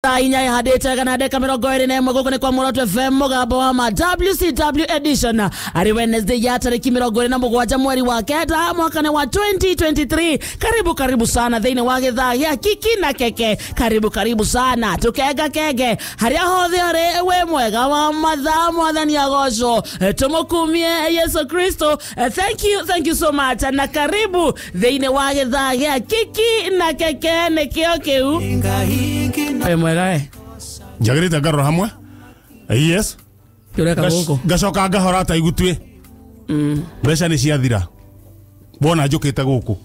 Inya ihandĩte kana ndeka 21 gũkũ nĩ kwa Muoroto FM mũgambo wa ma WCW edition arĩ Wednesday ya tarĩki 27 mweri wa kenda mwaka wa 2023. Karibu karibu sana thĩinĩ wa gĩthaa gĩa Kiki na Keke. Karibu karibu sana tukenga kenge harĩa hothe ũrĩ wĩ mwega wa mathaa mwathani agocwo tũmũkumie Yesu Kristo. Thank you so much na karibu thĩinĩ wa gĩthaa gĩa Kiki na Keke nĩkĩo kĩu. Mwega we njagĩrĩte ngarora hamwe. Yes, ũreka gũkũ ngacoka ngahora ta igutwi mbeca nĩ ciathira wona njũkĩte gũkũ.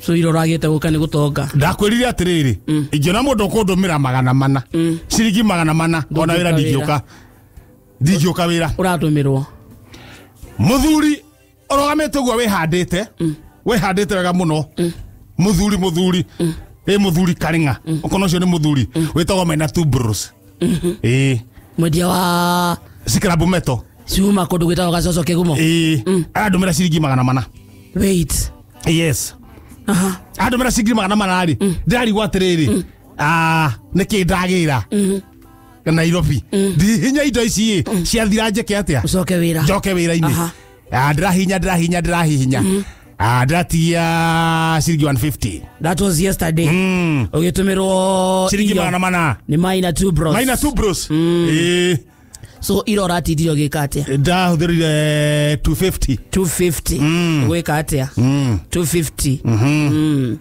So iro ũragĩte gũka nĩ gũtonga. Ndakwĩrire atĩrĩrĩ, ingĩona mũndũ ũkũndũmĩra 400 ciringi 400 ona wĩra ndingĩũka, ndingĩũka wĩra. Ũratũmĩrwo mũthuri ũrũgamĩte ũguo wĩhandĩte, wĩhandĩte wega mũno. Mũthuri mũthuri ĩ mũthuri karinga okono ũcio nĩ mũthuri wĩtagwo Maina Two Bros. Ĩ mwendia wa scrap metal cuma kũndũ gwĩtagwo Gacoco Kĩgumo. Ĩ arandũmĩra ciringi 400. Wait. Yes. Andũmĩra ciringi 400 rĩ, ndĩrarigwo atĩrĩrĩ, nĩkĩ ndagĩra Nairobi ndihinya indo ici ĩ ciathira njĩke atĩa? Ũcoke wĩra. Njoke wĩra-inĩ. Ndĩrahihinya ndĩrahihinya ndĩrahihinya. Ndĩratigia ciringi 150. That was yesterday. Ũgĩtũmĩrwo ciringi 400 nĩ Maina Two Bros. Maina Two Bros. Ĩ so iro ũratindire ũgĩka atĩa? Ndahũthĩrire 250. 250. Gwĩka atĩa? 250.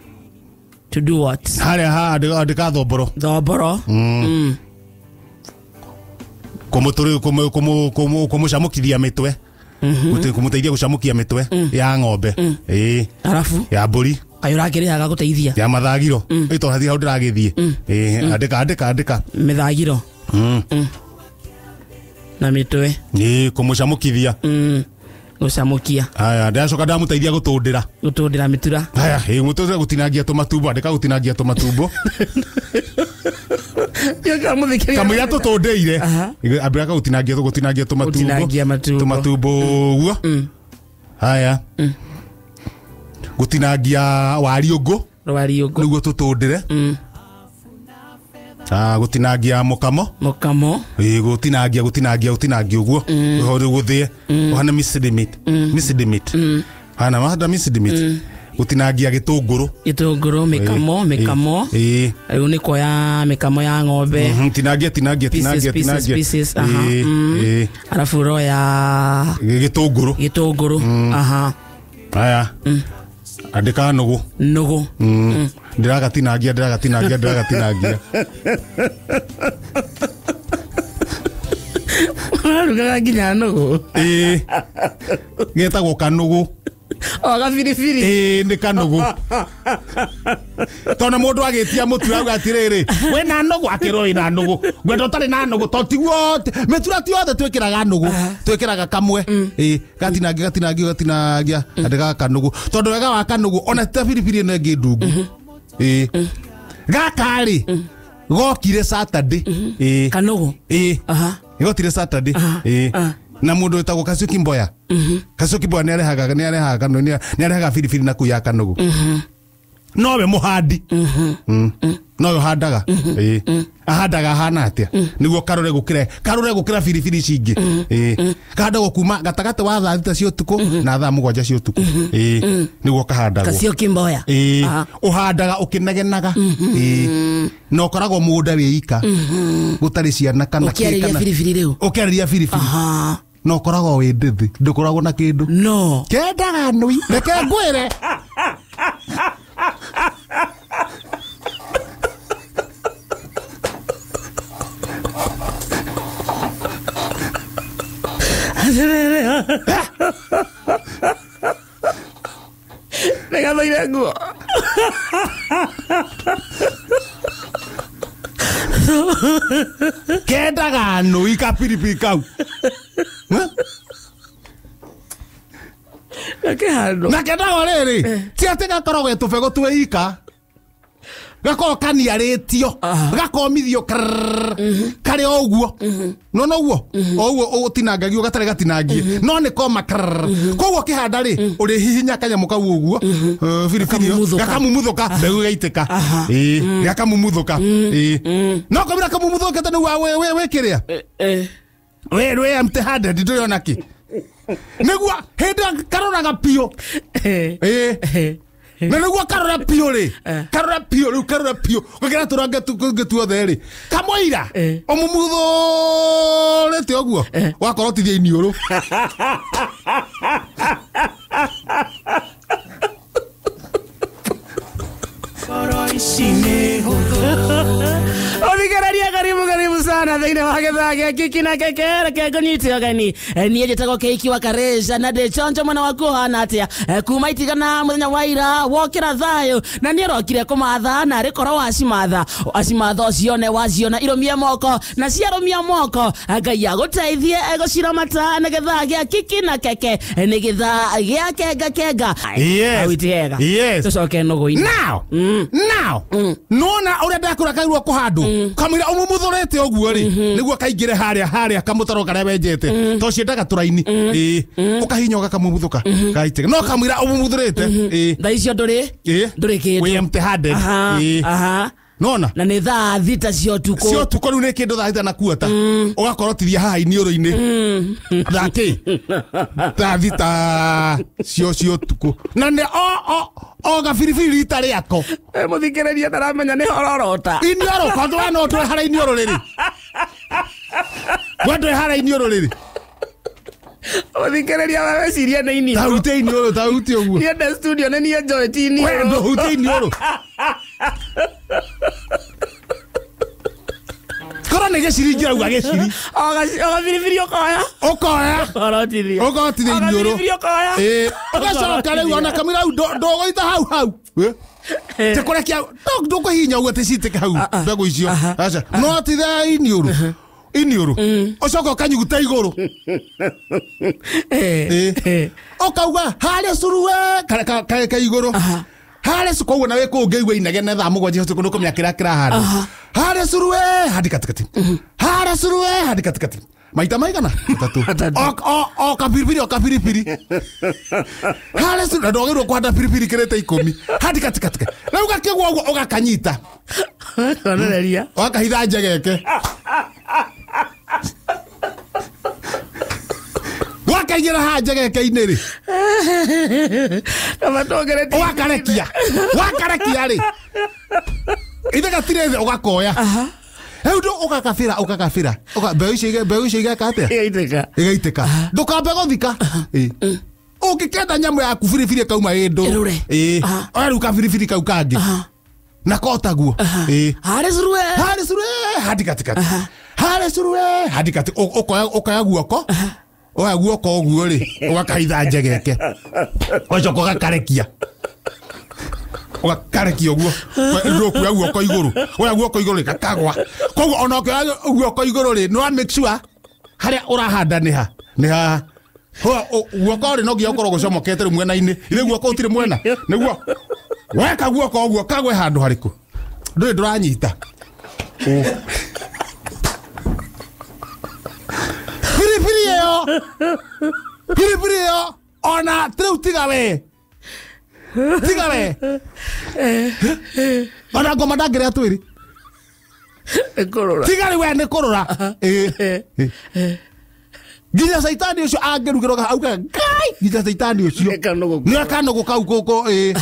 To do what? Harĩa ha andĩka thomboro. Thomboro. Kũmũcamũkithia mĩtwe. Kũmũteithia gũcamũkia mĩtwe ya ng'ombe. Ĩ arabu ya mbũri. Kaĩ ũrakĩrĩhaga gũteithia? Ya mathagiro. Ĩ tondũ hatirĩ hau ndĩragĩthiĩ. Ĩ andĩka andĩka andĩka. Mĩthagiro. Na mĩtwe. Ĩ kũmũcamũkithia. Gũcamũkia. Haya ndĩracoka ndamũteithia gũtũndĩra. Gũtũndĩra mĩtura. Haya ĩ mũtũndĩra gũtinangia tũmatumbo, andĩka gũtinangia tũmatumbo. Kamũira tũtũndĩire. Ambĩra gũtinangia gũtinangia tũmatumbo. Tũmatumbo ũguo. Haya. Gũtinangia wariũngũ. Wariũngũ. Nĩguo tũtũndĩre. Gũtinangia mũkamo. Mũkamo. Ĩ gũtinangia gũtinangia gũtinangia ũguo. Gũthĩe. Ũhana mixed meat. Mixed meat. Hana mahanda mixed meat. Gũtinangia gĩtũngũrũ. Gĩtũngũrũ mĩkamo mĩkamo. Ĩ rĩu nĩ kuoya mĩkamo ya ng'ombe. Tinangia tinangia tinangia tinangia. Pieces. Ĩ arabu ũroya gĩtũngũrũ. Gĩtũngũrũ. Aha. Haya. Andĩka nũgũ. Nũgũ. Ndĩragatinangia ndĩragatinangia ndĩragatinangia. Ũrarugaga nginya nũgũ? Ĩ getagwo kanũgũ. O gabiribiri. Ĩ nĩ kanũgũ. Tondũ mũndũ agĩtia mũtura auga atĩrĩrĩ, wĩna nũgũ, akĩrwo wĩna nũgũ. Ngwenda ũtarĩ na nũgũ to tiguo mĩtura ti yothe twĩkĩraga nũgũ, twĩkĩraga kamwe. Ĩ gatinangia gatinangia gatinangia andĩka kanũgũ. Tondũ wega wa kanũgũ ona ti ta biribiri ĩno ĩngĩ ndungu. Ĩ gaka rĩ gokire Saturday. Ĩ kanũgũ. Ĩ gokire Saturday. Ĩ na mũndũ wĩtagwo Kasuki Mboya. Kasuki Mboya nĩ arehaga nĩ arehaga nĩ arehaga biribiri na kũu ya kanũgũ. Nowe mũhandi. Nowe ũhandaga. Ĩ ahandaga ahana atĩa? Nĩguo karore gũkĩra karore gũkĩra biribiri ici ingĩ. Ĩ kahandagwo kuma gatagatĩ wa thaa 6 cia ũtukũ na thaa 7 cia ũtukũ. Ĩ nĩguo kahandagwo. Kasuki Mboya. Ĩ ũhandaga ũkĩnegenaga. Ĩ na ũkoragwo mũgũnda wĩ ika. Gũtarĩ ciana kana ũkĩarĩria biribiri rĩu. Ũkĩarĩria biribiri. No ũkoragwo wĩ ndĩthĩ, ndũkoragwo na kĩndũ. No. Kendaga nũi. Reke ngwĩre. Nĩgathoire nguo. Kendaga nũi kapiripiri kau. Gakĩhandwo. Na kendagwo rĩrĩ, ti atĩ gakoragwo ge tũbegũ twĩ ika. Gakorwo kaniarĩtio gakomithio karĩ o ũguo no no ũguo o ũguo ũtinangagio gatarĩ gatinangie no nĩ koma koguo ũkĩhanda rĩ ũrĩhihinya kanyamũ kau ũguo biribiri gakamumuthũka mbegũ ĩgaitĩka ĩĩ gakamumuthũka ĩĩ no kamũira kamumuthũkĩte nĩguo wĩkĩrĩa wĩ empty handed ndũrĩ ona kĩ nĩguo hĩndĩ karoraga piũ ĩĩ na nĩguo karora piũ rĩ karora piũ rĩu karora piũ gũkĩra tũrange tũngĩ tuothe rĩ kamũira ũmumuthũrĩte ũguo wakorwo tithia iniũrũ Ũthikĩrĩria karibu karibu sana thĩinĩ wa gĩthaa gĩa Kiki na Keke reke ngũnyite ũgeni niĩ njĩtagwo Keiki wa Karesha na ndĩ chonjo mwena waku ũhana atĩa kuma itigana mũthenya wa ira wokĩra thayũ na niĩ rokire kũmatha na arĩ korwo wacimatha wacimatha ũcione waciona irũmie moko na ciarũmia moko Ngai agũteithie gũciramata nĩ gĩthaa gĩa Kiki na Keke nĩ gĩthaa gĩa kenga kenga yes yes tũcoke nũgũ-inĩ now now nona ũrĩa ndakũra kairwo kũhandwo kamũira ũmumuthũrĩte ũguo rĩ nĩguo kaingĩre harĩa harĩa kamũtaro karĩa wenjete to ciendaga tũraini ĩĩ ũkahinya ũgakamumuthũka gaitĩka no kamũira ũmumuthũrĩte ĩĩ thaa icio ndũrĩ ndũrĩ kĩndũ wĩ empty handed ĩĩ nona na nĩ thaa thita cia ũtukũ cia ũtukũ rĩu nĩ kĩndũ thaa thita na kuota ũgakorwo tithia haha iniũrũ-inĩ thaa kĩ thaa thita cio cia ũtukũ na nĩ o gabiribiri rita rĩako mũthikĩrĩria ndaramenya nĩ hororota iniũrũ kwanza we no ndũrĩ harĩa iniũrũ rĩrĩ we ndũrĩ harĩa iniũrũ rĩrĩ mũthikĩrĩria we wecirie nĩ iniũrũ tahutie iniũrũ tahutie ũguo niĩ ndĩ studio nĩ niĩ njoete iniũrũ we ndũhutie iniũrũ korwo nĩ gĩciri njirauga gĩciri o gabiribiri ũkoya ũkoya ũkorotithia ũkorotithia iniũrũ ũkoya ĩĩ ũgacoka rĩu ona kamũira hau ndũgũita hau hau te kũrekia ndũkũhihinya ũguo atĩ citĩke hau mbegũ icio aca no tithia iniũrũ iniũrũ ũcoka ũkanyuguta igũrũ ũkauga harĩa curuwe ka igũrũ harĩa koguo na wĩ kũu ngĩigua inegene thaa mũgwanja ũtukũ nĩũkũmenya kĩrĩa kĩrahandwo harĩa curuwe handi katikati harĩa curuwe handi katikati maita maigana matatũ o kabiribiri o kabiribiri harĩa curuwe na ndwagĩrĩirwo kũhanda biribiri kĩrĩte ikũmi handi katikati rĩu gakĩgwa ũguo ũgakanyita onereria ũgakahitha njegeke wakaingĩra haha njegeke-inĩ rĩ ũgakarekia wakarekia rĩ ithe gatirĩ thĩ ũgakoya rĩu ndũ ũgakabĩra ũgakabĩra mbegũ icio igeka atĩa ĩgaitĩka ndũkambe gũthika ũngĩkenda nyamũ yaku biribiri ĩkauma ĩ ndũrũ ĩĩ oya rĩu kabiribiri kau kangĩ na kotaguo ĩĩ harĩ curuwe harĩ curuwe handi katikati harĩ curuwe handi kati ũkoya guoko oya guoko ũguo rĩ ũgakahitha njegeke ũgacoka ũgakarekia ũgakarekia ũguo ndũkuoya guoko igũrũ oya guoko igũrũ rĩ gakagwa koguo ona ũkĩoya guoko igũrũ rĩ nĩ wa make sure harĩa ũrahanda nĩ ha nĩ haha guoko rĩ no nginya ũkorwo gũcomokete rĩu mwena-inĩ ithe guoko ũtirĩ mwena nĩguo weka guoko ũguo kagwe handũ harĩkũ ndũrĩ ndũranyita biribiri ĩyo biribiri ĩyo ona rĩu tiga we tiga we ona ngoma ndangĩrĩa twĩrĩ tiga rĩu we nĩ kũrũra nginya caitani ũcio angĩrugĩrwo auga ngai nginya caitani ũcio nĩ kanũgũ kau gũkũ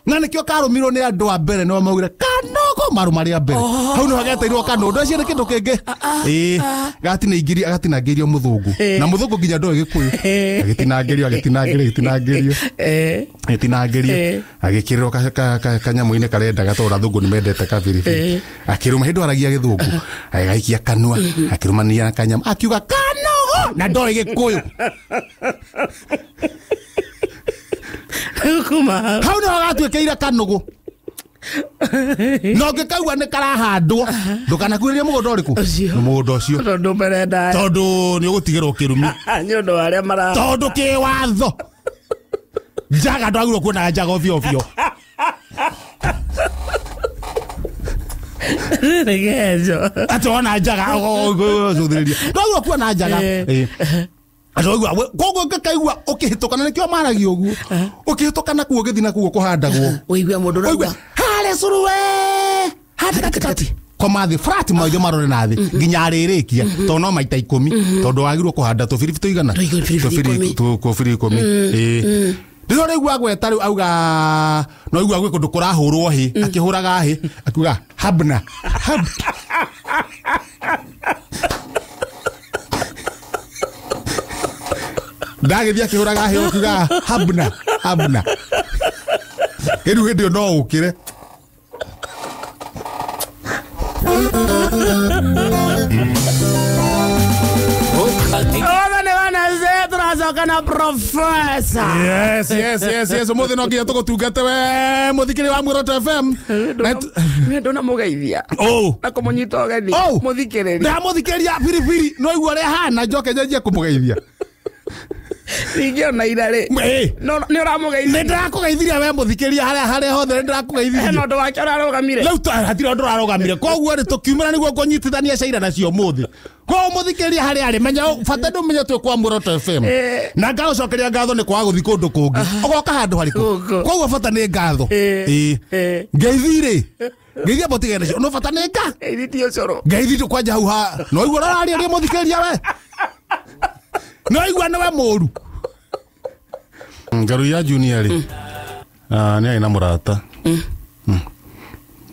na nĩkĩo karũmirwo nĩ andũ a mbere nĩo maugire kanũgũ marũma rĩa mbere hau nĩho geteirwo kanũgũ ndweciria nĩ kĩndũ kĩngĩ ĩĩ gatinangĩrio agatinangĩrio mũthũngũ na mũthũngũ nginya ndoĩ gĩkũyũ agĩtinangĩrio agĩtinangĩrio agĩtinangĩrio agĩtinangĩrio agĩkĩrĩrwo kanyamũ-inĩ karendaga tondũ athũngũ nĩ mendete kabiribiri akĩrũma hĩndĩ aragia gĩthũngũ agĩgaikia kanua akĩrũmania na kanyamũ akiuga kanũgũ na ndoĩ gĩkũyũ hau nĩho gatuĩkĩire kanũgũ na ũngĩkaigua nĩ karahandwo ndũkanakuhĩrĩrie mũgũnda ũrĩkũ nĩ mũgũnda ũcio tondũ nĩ ũgũtigĩrwo kĩrumi nĩ ũndũ wa arĩa mara tondũ kĩwatho njaga ndwagĩrĩirwo kuonaga njaga ovyo ovyo. Regejo. Ati wona njaga ũgũcũthĩrĩria noguo kuona njaga. Ati koguo ngĩkaigua ũkĩhĩtũkana nĩkĩo maragia ũguo ũkĩhĩtũkana kuo ũgĩthiĩ na kuo kũhandagwo Ũigue mũndũ ũrauga harĩa curuwe harĩa katikati koma thĩ flat maitho marore na thĩ nginya arĩrĩkia tondũ no maita 10 tondũ wagĩrĩirwo kũhanda tũbiribiri tũigana tũbiri 10. Ndĩrona rĩu agweta rĩu auga no igua gwĩ kũndũ kũrahũrwo hĩ akĩhũraga hĩ akiuga habna hab. Ndagĩthiĩ akĩhũraga hĩ akiuga habna habna. Rĩu hĩndĩ ĩyo no ũkĩre. Tũracoka na professor. Yes yes yes yes umuthi no nginya tũgũtungate we mũthikĩri wa Muoroto FM. Ndũnamũgeithia na kũmũnyita ũgeni mũthikĩrĩria. Ndamũthikĩria biribiri no igua ũrĩa hana njoke njanjie kũmũgeithia. Ningĩona ira rĩ nĩ ũramũgeithia. Nĩ ndĩrakũgeithirie we mũthikĩria harĩa hothe nĩ ndĩrakũgeithirie. Hena ũndũ wake ũrarũgamire. Rĩu hatirĩ ũndũ ũrarũgamire koguo rĩ tũkiumĩra nĩguo ngũnyitithania caira nacio ũmũthĩ. Koguo mũthikĩria harĩa arĩ menya bata ndũmenye twĩ kwa Muoroto FM na ngagũcokeria ngatho nĩ kwaga gũthiĩ kũndũ kũngĩ ũgoka handũ harĩkũ koguo bata nĩ ngatho. Ngeithi rĩ ngeithi amba ũtigane nacio no bata nĩ nga ngeithi ti ũcũrũ ngeithi kwanja hau ha no igua ũraria rĩ mũthikĩria we no igua nĩwe mũru. Ngaruya Junior rĩ nĩ arĩ na mũrata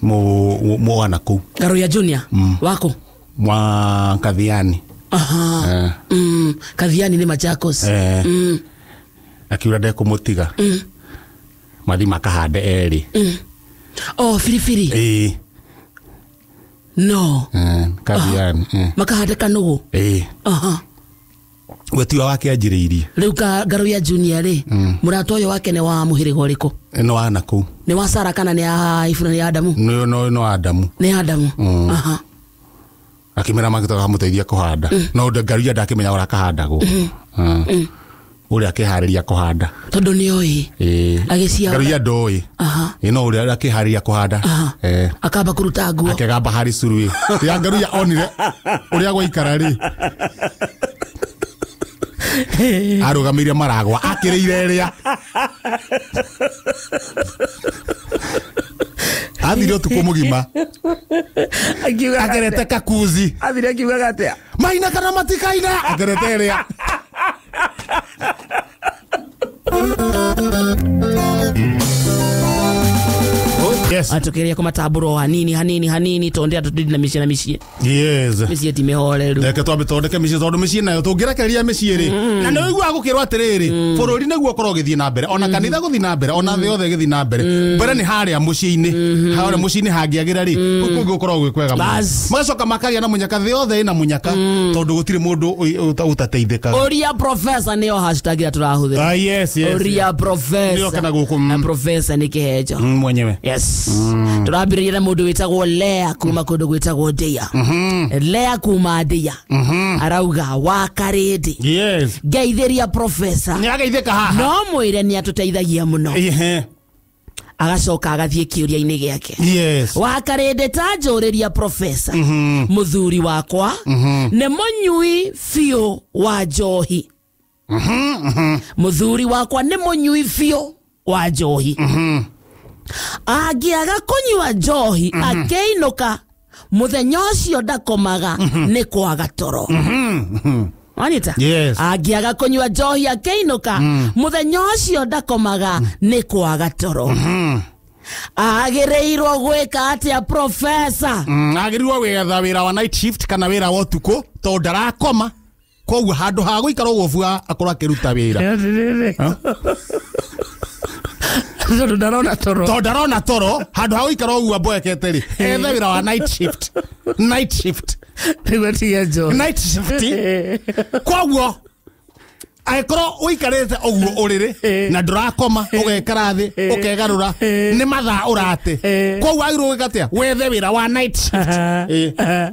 mwana kũu. Ngaruya Junior wako mwa Kathiani. Aha. Kathiani nĩ Machakos. Akiuga ndekũmũtiga mathi makahande erĩ. Oh, biribiri. No. Kathiani. Makahande kanũgũ. Aha. We tiwe wake anjĩrĩirie. Rĩu Ngaruya Junior rĩ mũrata ũyũ wake nĩ wa mũhĩrĩga ũrĩkũ? Nĩ wa nakũu. Nĩ wa Sara kana nĩ ya Ibura nĩ Adamu? Nĩ Adamu. Nĩ Adamu. Aha. Akĩmera magĩtoka kamũteithia kũhanda no Ngaruya ndakĩmenya ũrĩa kahandagwo ũrĩa akĩharĩria kũhanda tondũ nĩ oĩ agĩcia Ngaruya ndoĩ no ũrĩa akĩharĩria kũhanda akamba kũruta nguo akĩgamba harĩ curuĩ ya Ngaruya onire ũrĩa gwaikara rĩ arũgamĩire maragwa akĩrĩire ĩrĩa athire ũtukũ mũgima agerete kakuzi athire akiugaga atĩa maina kana matikaina agerete ĩrĩa. Yes. Atukiria kwa matamburo hanini hanini hanini tonde atutindi na mĩciĩ na mĩciĩ. Yes. Mĩciĩ ti mĩhoreru. Reke twambe tondeke mĩciĩ tondũ mĩciĩ nayo tũngĩrekereria mĩciĩ rĩ na nĩ ũiguaga gũkĩrwo atĩrĩrĩ bũrũri nĩguo ũkorwo ũgĩthiĩ na mbere ona kanitha gũthiĩ na mbere ona thĩ yothe ĩgĩthiĩ na mbere mbere nĩ harĩa mũciĩ-inĩ harĩa mũciĩ-inĩ hangĩagĩra rĩ kũu kũngĩ gũkoragwo gwĩ kwega mũno. Magacoka makagĩa na mũnyaka thĩ yothe ĩna mũnyaka tondũ gũtirĩ mũndũ ũtateithĩkaga. Ũria professor nĩyo hashtag ĩrĩa tũrahũthĩra. Yes yes. Ũria professor. Nĩyo kana gũkũ. Na professor nĩ kĩhenjo. Mwenyewe. Yes. Tũrambĩrĩria na mũndũ wĩtagwo Lea kuma kũndũ gwĩtagwo Ndeia. Lea kuma Ndeia arauga wa Karĩndĩ. Yes. Ngeithĩria professor. Nĩageithĩka haha. No mwĩre nĩatũteithagia mũno. Agacoka agathiĩ kĩũria-inĩ gĩake. Yes. Wa Karĩndĩ ta njũrĩria professor. Mũthuri wakwa nĩ mũnyui biũ wa njohi. Mũthuri wakwa nĩ mũnyui biũ wa njohi. Angĩaga kũnyua njohi akĩinũka mũthenya ũcio ndakomaga nĩ kwaga toro. Wanita? Yes. Angĩaga kũnyua njohi akĩinũka mũthenya ũcio ndakomaga nĩ kwaga toro. Agĩrĩirwo gwĩka atĩa professor? Agĩrĩirwo gwetha wĩra wa night shift kana wĩra wa ũtukũ tondũ ndarakoma koguo handũ ha gũikara ũguo bua akorwo akĩruta wĩra. Tondũ ndarona toro. Tondũ ndarona toro handũ ha gũikara ũguo amboekete rĩ ethe wĩra wa night shift. Night shift. Nĩguo atige njohi. Night shift. Koguo Angĩkorwo ũikarĩte ũguo ũrĩrĩ na ndũrakoma ũgekara thĩ ũkegarũra nĩ mathaa ũrate koguo wagĩrĩirwo gwĩka atĩa wethe wĩra wa night shift.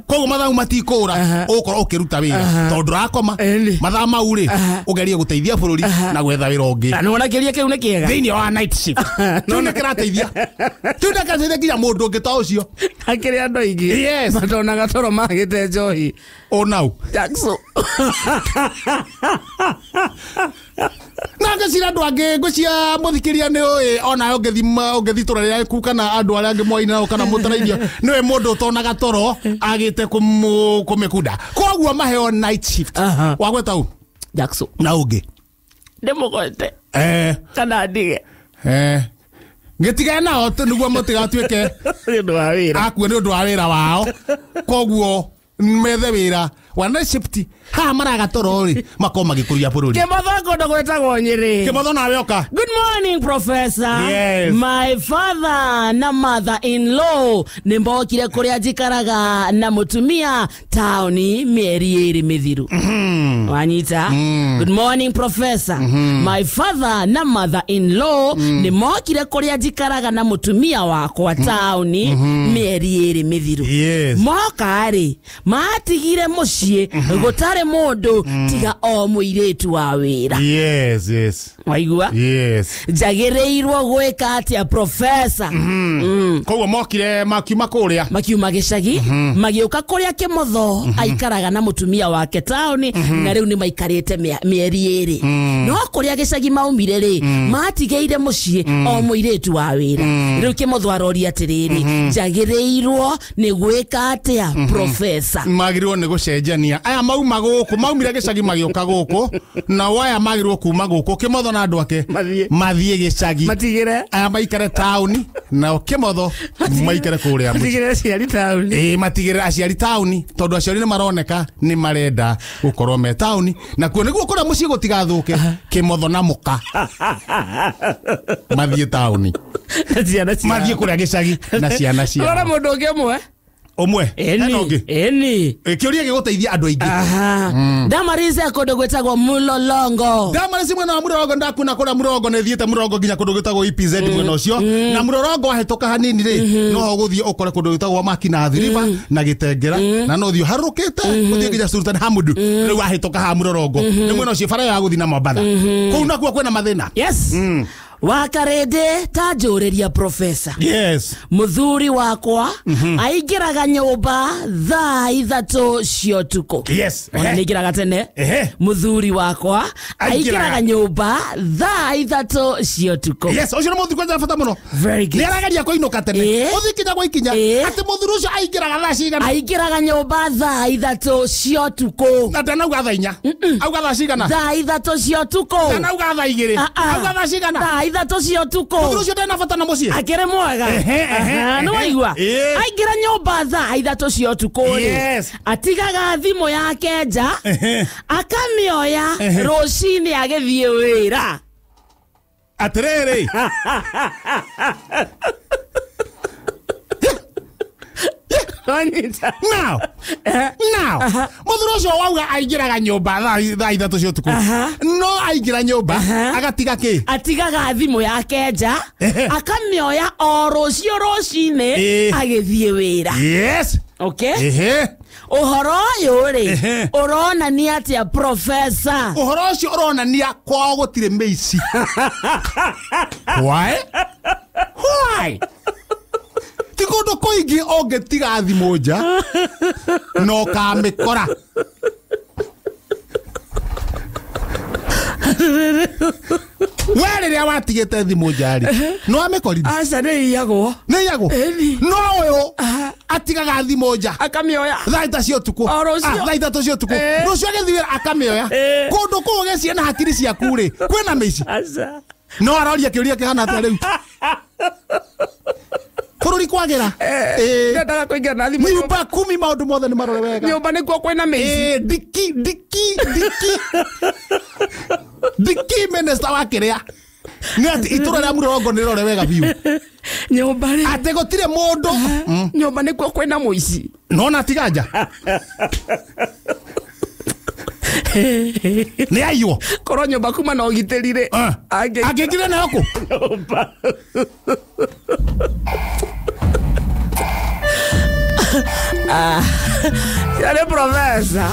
Koguo mathaa matikũra ũgũkorwo ũkĩruta wĩra tondũ ndũrakoma mathaa mau rĩ ũgerie gũteithia bũrũri na gwetha wĩra ũngĩ. Na nĩwona kĩũria kĩu nĩ kĩega thĩinĩ wa night shift. Kĩu nĩ kĩrateithia, kĩu nĩ kĩrateithia nginya mũndũ ũngĩ ta ũcio. Akĩrĩ andũ aingĩ Yes. matonaga toro magĩte njohi Onau Jackson. Na ngwĩciria andũ angĩ ngwĩciria mũthikĩria nĩ ũĩ onawe ũngĩthi itũra rĩaku kana andũ arĩa angĩ mwaina nao kana mũtarairio nĩ ũĩ mũndũ ũtonaga toro agĩte kũmĩkunda koguo maheo night shift. Wagweta u Jackson na ũngĩ ndĩmũgote kana ndige ngĩtigane nao nĩguo mũtigatuĩke nĩ ũndũ wa wĩra akue nĩ ũndũ wa wĩra wao koguo methe wĩra wa night shift haha maraga toro rĩ makorwo magĩkũria bũrũri. Kĩmotho kũndũ gwĩtagwo Nyĩrĩ. Kĩmotho nawe oka. Good morning, Professor. Yes. My father na mother-in-law nĩ mbokire kũrĩa njikaraga na mũtumia taũni mĩeri ĩrĩ mĩthiru. Wanyita? Good morning, Professor. My father na mother-in-law nĩ mokire kũrĩa njikaraga na mũtumia wakwa taũni mĩeri ĩrĩ mĩthiru. Yes. Moka rĩ matigire mũciĩ gũtarĩ mũndũ tiga o mũirĩtu wa wĩra. Yes, yes. Waigua? Yes. Njagĩrĩirwo gwĩka atĩa Professor? Koguo mokire makiuma kũrĩa makiuma gĩcagi magĩũka kũrĩa Kĩmotho aikaraga na mũtumia wake taũni na rĩu nĩ maikarĩte mĩeri ĩrĩ. No kũrĩa gĩcagi maumire rĩ matigĩire mũciĩ o mũirĩtu wa wĩra. Rĩu Kĩmotho aroria atĩrĩrĩ njagĩrĩirwo nĩ gwĩka atĩa Professor? Magĩrĩirwo nĩ gũcenjania aya mauma gũkũ maumire gĩcagi magĩũka gũkũ nao aya magĩrĩirwo kuma gũkũ Kĩmotho na andũ ake mathiĩ gĩcagi matigĩre aya maikare taũni nao Kĩmotho maikare kũrĩa mũciĩ. Matigĩre aciari taũni. Ĩĩ matigĩre aciari taũni tondũ aciari nĩ maroneka nĩ marenda gũkorwo me taũni na kuo nĩguo kũrĩa mũciĩ gũtigathũke Kĩmotho na mũka mathiĩ taũni na ciana ciao mathiĩ kũrĩa gĩcagi na ciana ciao. Rora mũndũ ũngĩ ũmwe Ũmwe hena ũngĩ ĩni kĩũria gĩgũteithia andũ aingĩ. Ndamarice kũndũ gwĩtagwo Mulolongo. Ndamarice mwena wa Mũrũrongo ndakuna kũrĩa Mũrũrongo nĩ thiĩte Mũrũrongo nginya kũndũ gwĩtagwo EPZ mwena ũcio na Mũrũrongo wahĩtũka hanini rĩ no ũgũthiĩ ũkore kũndũ gwĩtagwo Makinathi River na Gĩtengera na no ũthiĩ ũharũrũkĩte ũthiĩ nginya Sultan Hamudu rĩu wahĩtũka haha Mũrũrongo nĩ mwena ũcio bara ya gũthiĩ na Mombatha kũu nakuo kwĩna mathĩna. Yes. Wakarĩndĩ ta njũrĩria Professor. Yes. Mũthuri wakwa aingĩraga nyũmba thaa 3 cia ũtukũ. Yes. Ona nĩaingĩraga tene. Mũthuri wakwa aingĩraga nyũmba thaa 3 cia ũtukũ. Yes, ũcio nĩ mũthuri kwanja bata mũno. Very good. Nĩ arageria kũinũka tene. Ũthiĩ kinya gwa ikinya atĩ mũthuri ũcio aingĩraga thaa cigana? Aingĩraga nyũmba thaa 3 cia ũtukũ. Na ndanauga thaa 4. Auga thaa cigana? Thaa 3 cia ũtukũ. Ndanauga thaa 2. Auga thaa cigana? Thaa 3 cia ũtukũ. Mũthuri ũcio ndena bata na mũciĩ. Akĩrĩ mwega. Nĩ waigua? Aingĩra nyũmba thaa 3 cia ũtukũ rĩ atigaga thimũ yake nja akamĩoya rũcinĩ agĩthiĩ wĩra. Atĩrĩrĩ. Now, now, mũthuri ũcio wauga aingĩraga nyũmba thaa 3 cia ũtukũ no aingĩra nyũmba agatiga kĩ? Atigaga thimũ yake nja akamĩoya o rũciũ rũcinĩ agĩthiĩ wĩra. Yes. Okay. Ũhoro ũyũ rĩ ũronania atĩa Professor? Ũhoro ũcio ũronania kwao gũtirĩ mĩici. Why? Why? Ti kũndũ kũingĩ ũngĩtiga thimũ nja na ũkamĩkora. We rĩrĩa watigĩte thimũ nja rĩ nĩ wamĩkorire? Aca nĩ iyagwo. Nĩ iyagwo? No ũyũ atigaga thimũ nja akamĩoya thaa 3 cia ũtukũ. Thaa 3 cia ũtukũ rũciũ agĩthiĩ wĩra akamĩoya. Kũndũ kũu ũgĩciria na hakiri ciaku rĩ kwĩna mĩici. No aroria kĩũria kĩhana atĩa rĩu? Bũrũri kwagĩra. Ndendaga kũingĩra na thimũ nyũmba kumi maũndũ mothe nĩ marore wega. Nyũmba nĩkuo kwĩna mĩici. Ndiki ndiki ndiki ndiki minister wa kĩrĩa nĩ atĩ itũra rĩa Mũrũrongo nĩ rĩrore wega biũ. Nyũmba rĩ atĩ gũtirĩ mũndũ nyũmba nĩkuo kwĩna mũici. Nona atiga nja. Nĩ aiywo. Korwo nyũmba kuma na ũgitĩri rĩ, Angĩingĩra nayo kũ? Nyũmba. Yarĩ profesa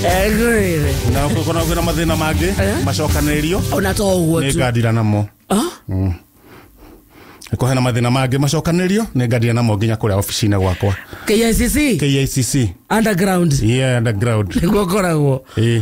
egwĩre. Na ũkona kwĩna mathĩna mangĩ macokanĩrĩrio. Ona to ũguo Nĩ tu. ngandira namo. Kũhena mathĩna mangĩ macokanĩrĩrio, nĩ ngandira namo nginya kũrĩa obici-inĩ gwakwa. KICC. KICC. Underground. Yeah, underground. Nĩguo koragwo. Ĩĩ.